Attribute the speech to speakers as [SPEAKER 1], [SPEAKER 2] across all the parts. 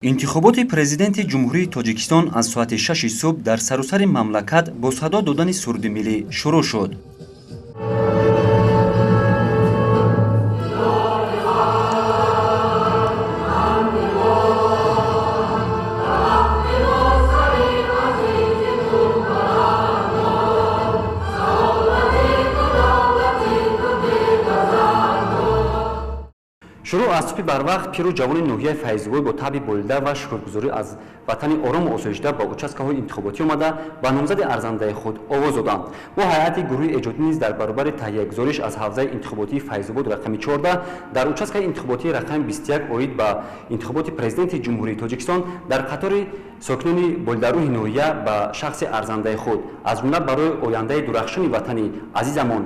[SPEAKER 1] Интихоботи Президенти Ҷумҳурии Тоҷикистон аз соати 6-и субҳ дар саросари мамлакат бо садо додани суруди миллӣ шурӯъ шуд. Шурӯъ аз субҳи барвақт пиру ҷавони ноҳияи Файзобод бо табъи болида ва шукргузорӣ аз ватани орому осоишта ба участкаҳои интихоботӣ омада, ба номзади арзандаи худ овоз доданд. Бо ҳайати гурӯҳи эҷодӣ низ дар баробари таҳиягузориш аз ҳавзаи интихоботии Файзобод рақами 14 дар участкаи интихоботии рақами 21 оид ба интихоботи Президенти Ҷумҳурии Тоҷикистон дар қатори сокинони болидарӯҳи ноҳия ба шахси арзандаи худ, аз ҷумла барои ояндаи дурахшони ватани азизамон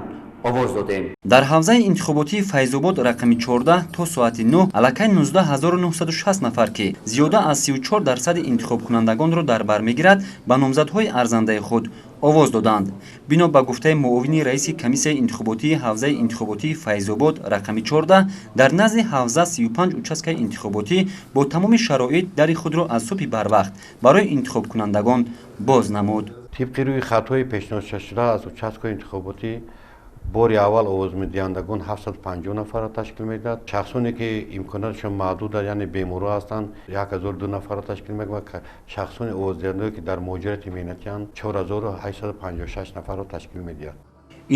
[SPEAKER 1] овоз додем. Дар ҳавзаи интихоботии Файзобод рақами 14 то соати 9 аллакай 19 960 нафар, ки зиёда аз 34 дарсади интихобкунандагонро дар бар мегирад, ба номзадҳои арзандаи худ овоз доданд. Бино ба гуфтаи муовини раиси комиссияи интихоботии ҳавзаи интихоботии Файзобод рақами 14, дар назди ҳавза 35 участкаи интихоботӣ бо тамоми шароит дари худро аз субҳи барвақт барои интихобкунандагон боз намуд.
[SPEAKER 2] Тибқи рӯи хатҳои пешниҳодшуда аз участкаҳои интихоботӣ, бори аввал овозмедиҳандагон 750 нафарро ташкил медиҳад. Шахсоне, ки имкониятшон маҳдуд, яъне беморо ҳастанд, 1002 нафарро ташкил мекунад ва шахсони овоздиҳандае, ки дар муҳоҷирати меҳнатианд, 4856 нафарро ташкил медиҳад.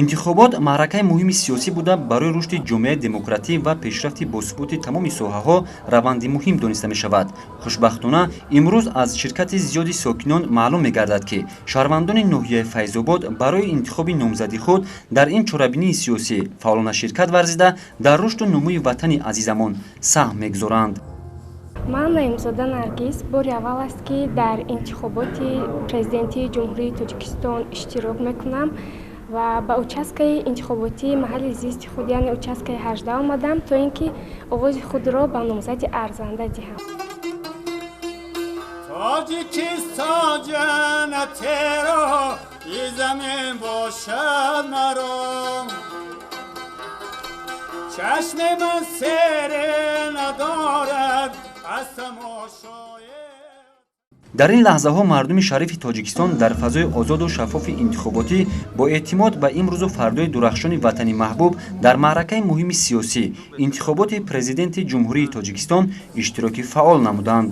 [SPEAKER 1] Интихобот маъракаи муҳими сиёсӣ буда, барои рушди ҷомеаи демократӣ ва пешрафти босуботи тамоми соҳаҳо раванди муҳим дониста мешавад. Хушбахтона, имрӯз аз ширкати зиёди сокинон маълум мегардад, ки шаҳрвандони ноҳияи Файзобод барои интихоби номзади худ дар ин чорабинии сиёсӣ фаъолона ширкат варзида, дар рушду нумӯи ватани азизамон саҳм мегузоранд.
[SPEAKER 3] Ман Наимзода Наргиз, бори аввал аст, ки дар интихоботи президентии Ҷумҳурии Тоҷикистон иштирок мекунам ва ба участкаи интихоботии маҳалли зисти худ, яъне участкаи 18 омадам, то ин ки овози худро ба номзади арзанда диҳам.
[SPEAKER 4] Тоҷикистон ҷаннатеро и замин бошад, маро чашми ман сере надорад аз тамошои.
[SPEAKER 1] Дар ин лаҳзаҳо мардуми шарифи Тоҷикистон дар фазои озоду шаффофи интихоботӣ бо эътимод ба имрӯзу фардои дурахшони ватани маҳбуб дар маъракаи муҳими сиёсӣ, интихоботи Президенти Ҷумҳурии Тоҷикистон иштироки фаъол намуданд.